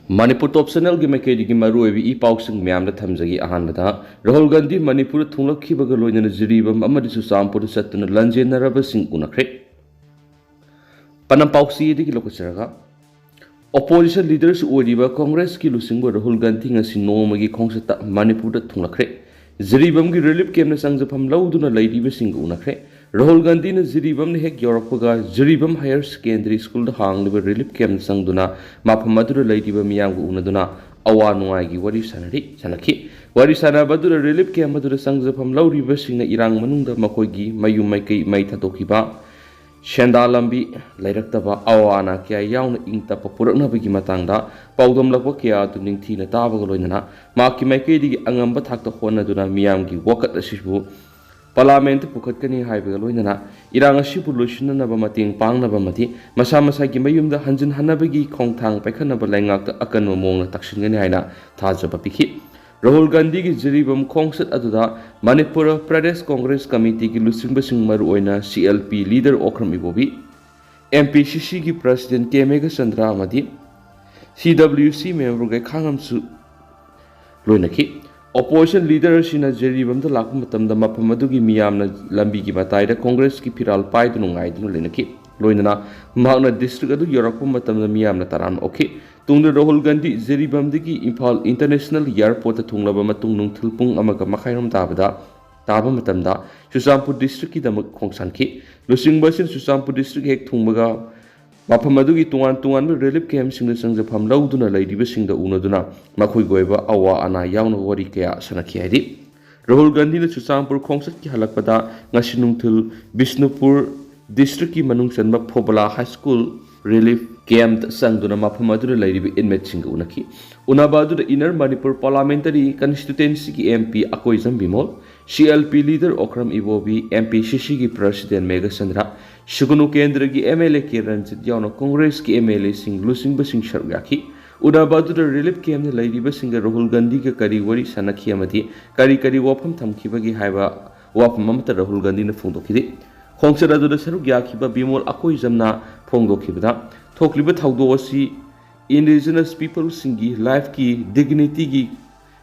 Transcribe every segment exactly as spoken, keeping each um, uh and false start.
ꯃꯅꯤꯄꯨꯔ ꯇꯣꯞ ꯆꯦꯅꯦꯜꯒꯤ ꯃꯥꯏꯀꯩꯗꯒꯤ ꯃꯔꯨꯑꯣꯏꯕ ꯏ ꯄꯥꯎꯁꯤꯡ ꯃꯌꯥꯝꯗ ꯊꯝꯖꯒꯦ꯫ ꯑꯍꯥꯟꯕꯗ, ꯔꯥꯍꯨꯜ ꯒꯥꯟꯙꯤ ꯃꯅꯤꯄꯨꯔꯗ ꯊꯨꯡꯂꯛꯈꯤꯕꯒ ꯂꯣꯏꯅꯅ ꯖꯤꯔꯤꯕꯥꯝ ꯑꯃꯗꯤ ꯆꯨꯔꯆꯥꯟꯄꯨꯔꯗ ꯆꯠꯇꯨꯅ ꯂꯥꯟꯖꯦꯟꯅꯔꯕꯁꯤꯡ ꯎꯅꯈ꯭ꯔꯦ꯫ ꯄꯅꯝ ꯄꯥꯎꯆꯦꯗꯒꯤ ꯂꯧꯈꯠꯆꯔꯒ, ꯑꯣꯄꯣꯖꯤꯁꯟ ꯂꯤꯗꯔꯁꯨ ꯑꯣꯏꯔꯤꯕ ꯀꯣꯡꯒ꯭ꯔꯦꯁꯀꯤ ꯂꯨꯆꯤꯡꯕ ꯔꯥꯍꯨꯜ ꯒꯥꯟꯙꯤ ꯉꯁꯤ ꯅꯣꯡꯃꯒꯤ ꯈꯣꯡꯆꯠꯇ ꯃꯅꯤꯄꯨꯔꯗ ꯊꯨꯡꯂꯛꯈ꯭ꯔꯦ꯫ ꯖꯤꯔꯤꯕꯥꯝꯒꯤ ꯔꯤꯂꯤꯐ ꯀꯦꯝꯞꯅ ꯆꯪꯖꯐꯝ ꯂꯧꯗꯨꯅ ꯂꯩꯔꯤꯕꯁꯤꯡꯒ ꯎꯅꯈ꯭ꯔꯦ꯫ ꯔꯥꯍꯨꯜ ꯒꯥꯟꯙꯤꯅ ꯖꯤꯔꯤꯕꯥꯝꯅ ꯍꯦꯛ ꯌꯧꯔꯛꯄꯒ ꯖꯤꯔꯤꯕꯥꯝ ꯍꯥꯌꯔ ꯁꯦꯀꯦꯟꯗꯔꯤ ꯁ꯭ꯀꯨꯜꯗ ꯍꯥꯡꯂꯤꯕ ꯔꯤꯂꯤꯐ ꯀꯦꯝꯞꯇ ꯆꯪꯗꯨꯅ ꯃꯐꯝ ꯑꯗꯨꯗ ꯂꯩꯔꯤꯕ ꯃꯤꯌꯥꯝꯒ ꯎꯅꯗꯨꯅ ꯑꯋꯥ ꯅꯨꯡꯉꯥꯏꯒꯤ ꯋꯥꯔꯤ ꯁꯥꯟꯅꯔꯤ, ꯁꯥꯟꯅꯈꯤ꯫ ꯋꯥꯔꯤ ꯁꯥꯟꯅꯕ ꯑꯗꯨꯗ ꯔꯤꯂꯤꯐ ꯀꯦꯝꯞ ꯑꯗꯨꯗ ꯆꯪꯖꯐꯝ ꯂꯧꯔꯤꯕꯁꯤꯡꯅ ꯏꯔꯥꯡ ꯃꯅꯨꯡꯗ ꯃꯈꯣꯏꯒꯤ ꯃꯌꯨꯝ ꯃꯥꯏꯀꯩ ꯃꯩ ꯊꯥꯗꯣꯛꯈꯤꯕ, ꯁꯦꯟꯗꯥ ꯂꯝꯕꯤ ꯂꯩꯔꯛꯇꯕ, ꯑꯋꯥ ꯑꯅꯥ ꯀꯌꯥ ꯌꯥꯎꯅ ꯏꯪ ꯇꯞꯄ ꯄꯨꯔꯛꯅꯕꯒꯤ ꯃꯇꯥꯡꯗ ꯄꯥꯎꯗꯝꯂꯛꯄ ꯀꯌꯥ ꯑꯗꯨ ꯅꯤꯡꯊꯤꯅ ꯇꯥꯕꯒ ꯂꯣꯏꯅꯅ ꯃꯍꯥꯛꯀꯤ ꯃꯥꯏꯀꯩꯗꯒꯤ ꯑꯉꯝꯕ ꯊꯥꯛꯇ ꯍꯣꯠꯅꯗꯨꯅ ꯃꯤꯌꯥꯝꯒꯤ ꯋꯥꯀꯠ ꯑꯁꯤꯕꯨ ꯄꯥꯔꯂꯥꯃꯦꯟꯠꯇ ꯄꯨꯈꯠꯀꯅꯤ ꯍꯥꯏꯕꯒ ꯂꯣꯏꯅꯅ ꯏꯔꯥꯡ ꯑꯁꯤꯕꯨ ꯂꯣꯏꯁꯤꯟꯅꯅꯕ ꯃꯇꯦꯡ ꯄꯥꯡꯅꯕ ꯑꯃꯗꯤ ꯃꯁꯥ ꯃꯁꯥꯒꯤ ꯃꯌꯨꯝꯗ ꯍꯟꯖꯤꯟꯍꯟꯅꯕꯒꯤ ꯈꯣꯡꯊꯥꯡ ꯄꯥꯏꯈꯠꯅꯕ ꯂꯩꯉꯥꯛꯇ ꯑꯀꯟꯕ ꯃꯑꯣꯡꯗ ꯇꯛꯁꯤꯟꯒꯅꯤ ꯍꯥꯏꯅ ꯊꯥꯖꯕ ꯄꯤꯈꯤ꯫ ꯔꯥꯍꯨꯜ ꯒꯥꯟꯙꯤꯒꯤ ꯖꯤꯔꯤꯕꯥꯝ ꯈꯣꯡꯆꯠ ꯑꯗꯨꯗ ꯃꯅꯤꯄꯨꯔ ꯄ꯭ꯔꯗꯦꯁ ꯀꯣꯡꯒ꯭ꯔꯦꯁ ꯀꯃꯤꯇꯤꯒꯤ ꯂꯨꯆꯤꯡꯕꯁꯤꯡ, ꯃꯔꯨꯑꯣꯏꯅ C L P leader Okram Ibobi, M P C ꯁꯤꯒꯤ ꯄ꯭ꯔꯁꯤꯗꯦꯟꯠ ꯀꯦ ꯃꯦꯘꯆꯟꯗ꯭ꯔ ꯑꯃꯗꯤ ꯁꯤ ꯗꯕ꯭ꯂꯤꯌꯨ ꯁꯤ ꯃꯦꯝꯕꯔ ꯒꯩꯈꯥꯉꯝꯁꯨ ꯂꯣꯏꯅꯈꯤ꯫ ꯑꯣꯄꯣꯖꯤꯁꯟ ꯂꯤꯗꯔ ꯑꯁꯤꯅ ꯖꯤꯔꯤꯕꯥꯝꯗ ꯂꯥꯛꯄ ꯃꯇꯝꯗ ꯃꯐꯝ ꯑꯗꯨꯒꯤ ꯃꯤꯌꯥꯝꯅ ꯂꯝꯕꯤꯒꯤ ꯃꯇꯥꯏꯗ ꯀꯣꯡꯒ꯭ꯔꯦꯁꯀꯤ ꯐꯤꯔꯥꯜ ꯄꯥꯏꯗꯨꯅ ꯉꯥꯏꯗꯨꯅ ꯂꯩꯅꯈꯤ꯫ ꯂꯣꯏꯅꯅ ꯃꯍꯥꯛꯅ ꯗꯤꯁꯇ꯭ꯔꯤꯛ ꯑꯗꯨ ꯌꯧꯔꯛꯄ ꯃꯇꯝꯗ ꯃꯤꯌꯥꯝꯅ ꯇꯔꯥꯝꯅ ꯑꯣꯛꯈꯤ꯫ ꯇꯨꯡꯗ ꯔꯥꯍꯨꯜ ꯒꯥꯟꯙꯤ ꯖꯤꯔꯤꯕꯥꯝꯗꯒꯤ ꯏꯝꯐꯥꯜ ꯏꯟꯇꯔꯅꯦꯁꯅꯦꯜ ꯑꯦꯌꯔꯄꯣꯔꯠꯇ ꯊꯨꯡꯂꯕ ꯃꯇꯨꯡ ꯅꯨꯡꯊꯤꯜ ꯄꯨꯡ ꯑꯃꯒ ꯃꯈꯥꯏꯔꯣꯝ ꯇꯥꯕꯗ, ꯇꯥꯕ ꯃꯇꯝꯗ ꯆꯨꯔꯆꯥꯟꯄꯨꯔ ꯗꯤꯁꯇ꯭ꯔꯤꯛꯀꯤꯗꯃꯛ ꯈꯣꯡꯁꯥꯟꯈꯤ꯫ ꯂꯨꯆꯤꯡꯕ ꯑꯁꯤꯅ ꯆꯨꯔꯆꯥꯟꯄꯨꯔ ꯗꯤꯁꯇ꯭ꯔꯤꯛ ꯍꯦꯛ ꯊꯨꯡꯕꯒ ꯃꯐꯝ ꯑꯗꯨꯒꯤ ꯇꯣꯉꯥꯟ ꯇꯣꯉꯥꯟꯕ ꯔꯤꯂꯤꯐ ꯀꯦꯝꯞꯁꯤꯡꯗ ꯆꯪꯖꯐꯝ ꯂꯧꯗꯨꯅ ꯂꯩꯔꯤꯕꯁꯤꯡꯗ ꯎꯅꯗꯨꯅ ꯃꯈꯣꯏꯒꯤ ꯑꯣꯏꯕ ꯑꯋꯥ ꯑꯅꯥ ꯌꯥꯎꯅ ꯋꯥꯔꯤ ꯀꯌꯥ ꯁꯥꯟꯅꯈꯤ ꯍꯥꯏꯔꯤ꯫ ꯔꯥꯍꯨꯜ ꯒꯥꯟꯙꯤꯅ ꯆꯨꯔꯆꯥꯟꯄꯨꯔ ꯈꯣꯡꯆꯠꯀꯤ ꯍꯜꯂꯛꯄꯗ ꯉꯁꯤ ꯅꯨꯡꯊꯤꯜ ꯕꯤꯁꯅꯨꯄꯨꯔ ꯗꯤꯁꯇ꯭ꯔꯤꯛꯀꯤ ꯃꯅꯨꯡ ꯆꯟꯕ ꯐꯣꯕꯂꯥ ꯍꯥꯏ ꯁ꯭ꯀꯨꯜ ꯔꯤꯂꯤꯐ ꯀꯦꯝꯞꯇ ꯆꯪꯗꯨꯅ ꯃꯐꯝ ꯑꯗꯨꯗ ꯂꯩꯔꯤꯕ ꯏꯟꯃꯦꯠꯁꯤꯡꯒ ꯎꯅꯈꯤ꯫ ꯎꯅꯕ ꯑꯗꯨꯗ ꯏꯟꯅꯔ ꯃꯅꯤꯄꯨꯔ ꯄꯥꯔꯂꯥꯃꯦꯟꯇꯔꯤ ꯀꯟꯁꯇꯤꯇ꯭ꯋꯦꯟꯁꯤꯒꯤ M P Akoijam Bimol, C L P leader Okram Ibobi, M P C ꯁꯤꯒꯤ ꯄ꯭ꯔꯁꯤꯗꯦꯟꯠ ꯃꯦꯘꯆꯟꯗ꯭ꯔ, ꯁꯨꯒꯅꯨ ꯀꯦꯟꯗ꯭ꯔꯒꯤ M L A K Ranjit ꯌꯥꯎꯅ ꯀꯣꯡꯒ꯭ꯔꯦꯁꯀꯤ ꯑꯦꯝ ꯑꯦꯜ ꯑꯦꯁꯤꯡ, ꯂꯨꯆꯤꯡꯕꯁꯤꯡ ꯁꯔꯨꯛ ꯌꯥꯈꯤ꯫ ꯎꯅꯕ ꯑꯗꯨꯗ ꯔꯤꯂꯤꯐ ꯀꯦꯝꯞꯇ ꯂꯩꯔꯤꯕꯁꯤꯡꯒ ꯔꯥꯍꯨꯜ ꯒꯥꯟꯙꯤꯒ ꯀꯔꯤ ꯋꯥꯔꯤ ꯁꯥꯟꯅꯈꯤ ꯑꯃꯗꯤ ꯀꯔꯤ ꯀꯔꯤ ꯋꯥꯐꯝ ꯊꯝꯈꯤꯕꯒꯦ ꯍꯥꯏꯕ ꯋꯥꯐꯝ ꯑꯃꯠꯇ ꯔꯥꯍꯨꯜ ꯒꯥꯟꯙꯤꯅ ꯐꯣꯡꯗꯣꯛꯈꯤꯗꯦ꯫ ꯈꯣꯡꯆꯠ ꯑꯗꯨꯗ ꯁꯔꯨꯛ ꯌꯥꯈꯤꯕ ꯕꯤꯃꯣꯜ ꯑꯀꯣꯏꯖꯝꯅ ꯐꯣꯡꯗꯣꯛꯈꯤꯕꯗ, ꯊꯣꯛꯂꯤꯕ ꯊꯧꯗꯣꯛ ꯑꯁꯤ Indigenous peopleꯁꯤꯡꯒꯤ lifeꯀꯤ dignityꯒꯤ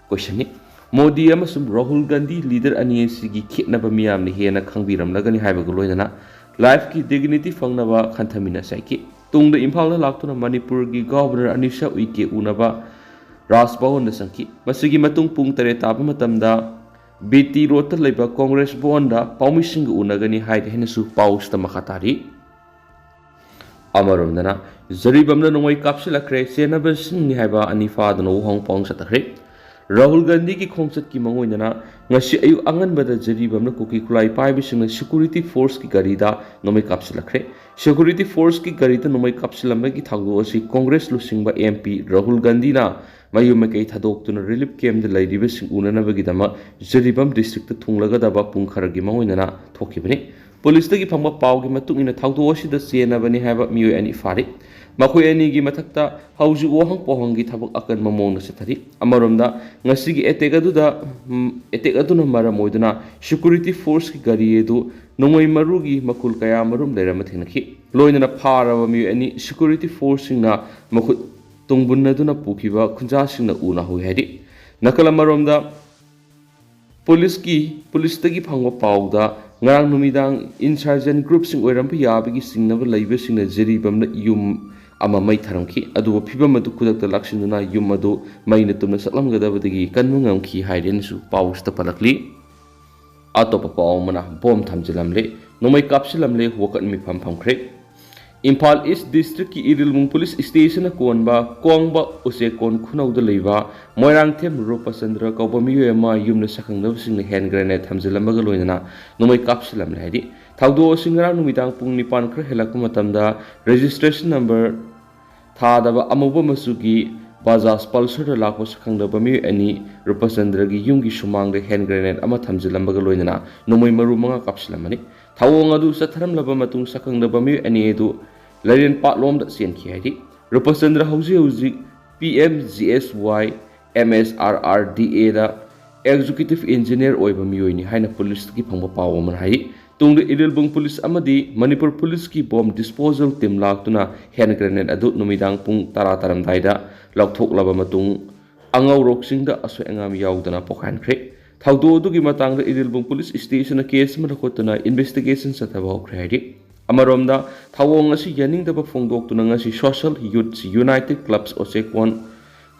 questionꯅꯤ꯫ ꯃꯣꯗꯤ ꯑꯃꯁꯨꯡ ꯔꯥꯍꯨꯜ ꯒꯥꯟꯙꯤ leader ꯑꯅꯤ ꯑꯁꯤꯒꯤ ꯈꯦꯠꯅꯕ ꯃꯤꯌꯥꯝꯅ ꯍꯦꯟꯅ ꯈꯪꯕꯤꯔꯝꯂꯒꯅꯤ ꯍꯥꯏꯕꯒ ꯂꯣꯏꯅꯅ lifeꯀꯤ dignity ꯐꯪꯅꯕ ꯈꯟꯊꯃꯤꯟꯅꯁꯤ ꯍꯥꯏꯈꯤ꯫ ꯇꯨꯡꯗ ꯏꯝꯐꯥꯜꯗ ꯂꯥꯛꯇꯨꯅ ꯃꯅꯤꯄꯨꯔꯒꯤ Governor ꯑꯅꯤꯁꯥ ꯎꯏꯀꯦ ꯎꯅꯕ ꯔꯥꯖ ꯚꯋꯟꯗ ꯆꯪꯈꯤ꯫ ꯃꯁꯤꯒꯤ ꯃꯇꯨꯡ ꯄꯨꯡ ꯇꯔꯦꯠ ꯇꯥꯕ ꯃꯇꯝꯗ ꯕꯤ ꯇꯤ ꯔꯣꯗꯇ ꯂꯩꯕ ꯀꯣꯡꯒ꯭ꯔꯦꯁ ꯚꯋꯟꯗ ꯄꯥꯎꯃꯤꯁꯤꯡꯒ ꯎꯅꯒꯅꯤ ꯍꯥꯏꯔꯤ ꯍꯥꯏꯅꯁꯨ ꯄꯥꯎꯁꯤꯗ ꯃꯈꯥ ꯇꯥꯔꯤ꯫ ꯑꯃꯔꯣꯝꯗꯅ ꯖꯔꯤꯕꯝꯅ ꯅꯣꯡꯃꯩ ꯀꯥꯞꯁꯤꯜꯂꯛꯈ꯭ꯔꯦ, ꯆꯦꯟꯅꯕꯁꯤꯡꯅꯤ ꯍꯥꯏꯕ ꯑꯅꯤ ꯐꯥꯗꯨꯅ ꯎꯍꯣꯡ ꯄꯥꯎꯍꯣꯡ ꯆꯠꯊꯈ꯭ꯔꯦ꯫ ꯔꯥꯍꯨꯜ ꯒꯥꯟꯙꯤꯒꯤ ꯈꯣꯡꯆꯠꯀꯤ ꯃꯑꯣꯡ ꯑꯣꯏꯅꯅ ꯉꯁꯤ ꯑꯌꯨꯛ ꯑꯉꯟꯕꯗ ꯖꯔꯤꯕꯝꯅ ꯀꯨꯀꯤ ꯈꯨꯠꯂꯥꯏ ꯄꯥꯏꯕꯁꯤꯡꯅ security forceꯀꯤ ꯒꯥꯔꯤꯗ ꯅꯣꯡꯃꯩ ꯀꯥꯞꯁꯤꯜꯂꯛꯈ꯭ꯔꯦ꯫ Security forceꯀꯤ ꯒꯥꯔꯤꯗ ꯅꯣꯡꯃꯩ ꯀꯥꯞꯁꯤꯜꯂꯝꯕꯒꯤ ꯊꯧꯗꯣꯛ ꯑꯁꯤ ꯀꯣꯡꯒ꯭ꯔꯦꯁ ꯂꯨꯆꯤꯡꯕ ꯑꯦꯝ ꯄꯤ ꯔꯥꯍꯨꯜ ꯒꯥꯟꯙꯤꯅ ꯃꯌꯨꯝ ꯃꯀꯩ ꯊꯥꯗꯣꯛꯇꯨꯅ relief campꯇ ꯂꯩꯔꯤꯕꯁꯤꯡ ꯎꯅꯅꯕꯒꯤꯗꯃꯛ ꯖꯔꯤꯕꯝ districtꯇ ꯊꯨꯡꯂꯒꯗꯕ ꯄꯨꯡ ꯈꯔꯒꯤ ꯃꯑꯣꯡ ꯑꯣꯏꯅꯅ ꯊꯣꯛꯈꯤꯕꯅꯤ꯫ ꯄꯨꯂꯤꯁꯇꯒꯤ ꯐꯪꯕ ꯄꯥꯎꯒꯤ ꯃꯇꯨꯡ ꯏꯟꯅ ꯊꯧꯗꯣꯛ ꯑꯁꯤꯗ ꯆꯦꯟꯅꯕꯅꯤ ꯍꯥꯏꯕ ꯃꯤꯑꯣꯏ ꯑꯅꯤ ꯐꯥꯔꯤ꯫ ꯃꯈꯣꯏ ꯑꯅꯤꯒꯤ ꯃꯊꯛꯇ ꯍꯧꯖꯤꯛ ꯋꯥꯍꯪ ꯄꯥꯎꯍꯪꯒꯤ ꯊꯕꯛ ꯑꯀꯟꯕ ꯃꯑꯣꯡꯗ ꯆꯠꯊꯔꯤ꯫ ꯑꯃꯔꯣꯝꯗ ꯉꯁꯤꯒꯤ attack ꯑꯗꯨꯗ, ꯎꯝ, attack ꯑꯗꯨꯅ ꯃꯔꯝ ꯑꯣꯏꯗꯨꯅ security forceꯀꯤ ꯒꯥꯔꯤ ꯑꯗꯨ ꯅꯣꯡꯃꯩ ꯃꯔꯨꯒꯤ ꯃꯈꯨꯜ ꯀꯌꯥ ꯃꯔꯨꯝ ꯂꯩꯔꯝꯕ ꯊꯦꯡꯅꯈꯤ꯫ ꯂꯣꯏꯅꯅ ꯐꯥꯔꯕ ꯃꯤꯑꯣꯏ ꯑꯅꯤ security forceꯁꯤꯡꯅ ꯃꯈꯨꯠ ꯇꯨꯡꯕꯨꯟꯅꯗꯨꯅ ꯄꯨꯈꯤꯕ ꯈꯨꯟꯖꯥꯁꯤꯡꯅ ꯎꯅ ꯍꯧꯏ ꯍꯥꯏꯔꯤ꯫ ꯅꯥꯀꯜ ꯑꯃꯔꯣꯝꯗ ꯄꯨꯂꯤꯁꯀꯤ, ꯄꯨꯂꯤꯁꯇꯒꯤ ꯐꯪꯕ ꯄꯥꯎꯗ ꯉꯔꯥꯡ ꯅꯨꯃꯤꯗꯥꯡ insurgent groupꯁꯤꯡ ꯑꯣꯏꯔꯝꯕ ꯌꯥꯕꯒꯤ ꯆꯤꯡꯅꯕ ꯂꯩꯕꯁꯤꯡꯅ ꯖꯤꯔꯤꯕꯝꯗ ꯌꯨꯝ ꯑꯃ ꯃꯩ ꯊꯥꯔꯝꯈꯤ꯫ ꯑꯗꯨꯕꯨ ꯐꯤꯕꯝ ꯑꯗꯨ ꯈꯨꯗꯛꯇ ꯂꯥꯛꯁꯤꯟꯗꯨꯅ ꯌꯨꯝ ꯑꯗꯨ ꯃꯩꯅ ꯇꯨꯝꯅ ꯆꯥꯛꯂꯝꯒꯗꯕꯗꯒꯤ ꯀꯟꯕ ꯉꯝꯈꯤ ꯍꯥꯏꯔꯦꯅꯁꯨ ꯄꯥꯎꯁꯤꯗ ꯄꯜꯂꯛꯂꯤ꯫ ꯑꯇꯣꯞꯄ ꯄꯥꯎ ꯑꯃꯅ ꯕꯣꯝ ꯊꯝꯖꯤꯜꯂꯝꯂꯦ, ꯅꯣꯡꯃꯩ ꯀꯥꯞꯁꯤꯜꯂꯝꯂꯦ, ꯋꯥꯀꯠ ꯃꯤꯐꯝ ꯐꯝꯈ꯭ꯔꯦ꯫ ꯏꯝꯐꯥꯜ ꯏꯁ ꯗꯤꯁꯇ꯭ꯔꯤꯛꯀꯤ ꯏꯔꯤꯜꯕꯨꯡ ꯄꯨꯂꯤꯁ ꯁ꯭ꯇꯦꯁꯟꯅ ꯀꯣꯟꯕ ꯀꯣꯡꯕ ꯎꯆꯦꯛꯀꯣꯟ ꯈꯨꯅꯧꯗ ꯂꯩꯕ ꯃꯣꯏꯔꯥꯡꯊꯦꯝ ꯔꯨꯄꯆꯟꯗ꯭ꯔ ꯀꯧꯕ ꯃꯤꯑꯣꯏ ꯑꯃ ꯌꯨꯝꯗ ꯁꯛꯈꯪꯗꯕꯁꯤꯡꯅ hand grenade ꯊꯝꯖꯤꯜꯂꯝꯕꯒ ꯂꯣꯏꯅꯅ ꯅꯣꯡꯃꯩ ꯀꯥꯞꯁꯤꯜꯂꯝꯂꯦ ꯍꯥꯏꯔꯤ꯫ ꯊꯧꯗꯣꯛ ꯑꯁꯤ ꯉꯔꯥꯡ ꯅꯨꯃꯤꯗꯥꯡ ꯄꯨꯡ ꯅꯤꯄꯥꯟ ꯈꯔ ꯍꯦꯜꯂꯛꯄ ꯃꯇꯝꯗ registration number ꯊꯥꯗꯕ ꯑꯃꯨꯕ ꯃꯆꯨꯒꯤ ꯕꯖꯥꯖ ꯄꯜꯁꯔꯗ ꯂꯥꯛꯄ ꯁꯛꯈꯪꯗꯕ ꯃꯤꯑꯣꯏ ꯑꯅꯤ ꯔꯨꯄꯆꯟꯗ꯭ꯔꯒꯤ ꯌꯨꯝꯒꯤ ꯁꯨꯃꯥꯡꯗ hand grenade ꯑꯃ ꯊꯝꯖꯤꯜꯂꯝꯕꯒ ꯂꯣꯏꯅꯅ ꯅꯣꯡꯃꯩ ꯃꯔꯨ ꯃꯉꯥ ꯀꯥꯞꯁꯤꯜꯂꯝꯕꯅꯤ꯫ ꯊꯧꯑꯣꯡ ꯑꯗꯨ ꯆꯠꯊꯔꯝꯂꯕ ꯃꯇꯨꯡ ꯁꯛꯈꯪꯗꯕ ꯃꯤꯑꯣꯏ ꯑꯅꯤ ꯑꯗꯨ ꯂꯩꯔꯦꯟ ꯄꯥꯠꯂꯣꯝꯗ ꯆꯦꯟꯈꯤ ꯍꯥꯏꯔꯤ꯫ ꯔꯨꯄꯆꯟꯗ꯭ꯔ ꯍꯧꯖꯤꯛ ꯍꯧꯖꯤꯛ ꯄꯤ ꯑꯦꯝ ꯖꯤ ꯑꯦꯁ ꯋꯥꯏ ꯑꯦꯝ ꯑꯦꯁ ꯑꯥꯔ ꯑꯥꯔ ꯗꯤ ꯑꯦꯗ executive engineer ꯑꯣꯏꯕ ꯃꯤꯑꯣꯏꯅꯤ ꯍꯥꯏꯅ ꯄꯨꯂꯤꯁꯇꯒꯤ ꯐꯪꯕ ꯄꯥꯎ ꯑꯃꯅ ꯍꯥꯏꯔꯤ꯫ ꯇꯨꯡꯗ ꯏꯔꯤꯜꯕꯨꯡ ꯄꯨꯂꯤꯁ ꯑꯃꯗꯤ ꯃꯅꯤꯄꯨꯔ ꯄꯨꯂꯤꯁꯀꯤ ꯕꯣꯝ ꯗꯤꯁꯄꯣꯖꯦꯜ ꯇꯤꯝ ꯂꯥꯛꯇꯨꯅ ꯍꯦꯟ ꯒ꯭ꯔꯦꯅꯦꯗ ꯑꯗꯨ ꯅꯨꯃꯤꯗꯥꯡ ꯄꯨꯡ ꯇꯔꯥ ꯇꯥꯔꯝꯗꯥꯏꯗ ꯂꯧꯊꯣꯛꯂꯕ ꯃꯇꯨꯡ, ꯑꯉꯧꯔꯣꯛꯁꯤꯡꯗ ꯑꯁꯣꯏ ꯑꯉꯥꯝ ꯌꯥꯎꯗꯅ ꯄꯣꯛꯍꯟꯈ꯭ꯔꯦ꯫ ꯊꯧꯗꯣꯛ ꯑꯗꯨꯒꯤ ꯃꯇꯥꯡꯗ ꯏꯔꯤꯜꯕꯨꯡ ꯄꯨꯂꯤꯁ ꯁ꯭ꯇꯦꯁꯟꯅ ꯀꯦꯁ ꯑꯃ ꯂꯧꯈꯠꯇꯨꯅ ꯏꯟꯚꯦꯁꯇꯤꯒꯦꯁꯟ ꯆꯠꯊꯕ ꯍꯧꯈ꯭ꯔꯦ ꯍꯥꯏꯔꯤ꯫ ꯑꯃꯔꯣꯝꯗ, ꯊꯧꯑꯣꯡ ꯑꯁꯤ ꯌꯥꯅꯤꯡꯗꯕ ꯐꯣꯡꯗꯣꯛꯇꯨꯅ ꯉꯁꯤ ꯁꯣꯁꯦꯜ ꯌꯨꯠꯁ ꯌꯨꯅꯥꯏꯇꯦꯗ ꯀ꯭ꯂꯕꯁ ꯑꯣꯆꯦꯛꯀꯣꯟ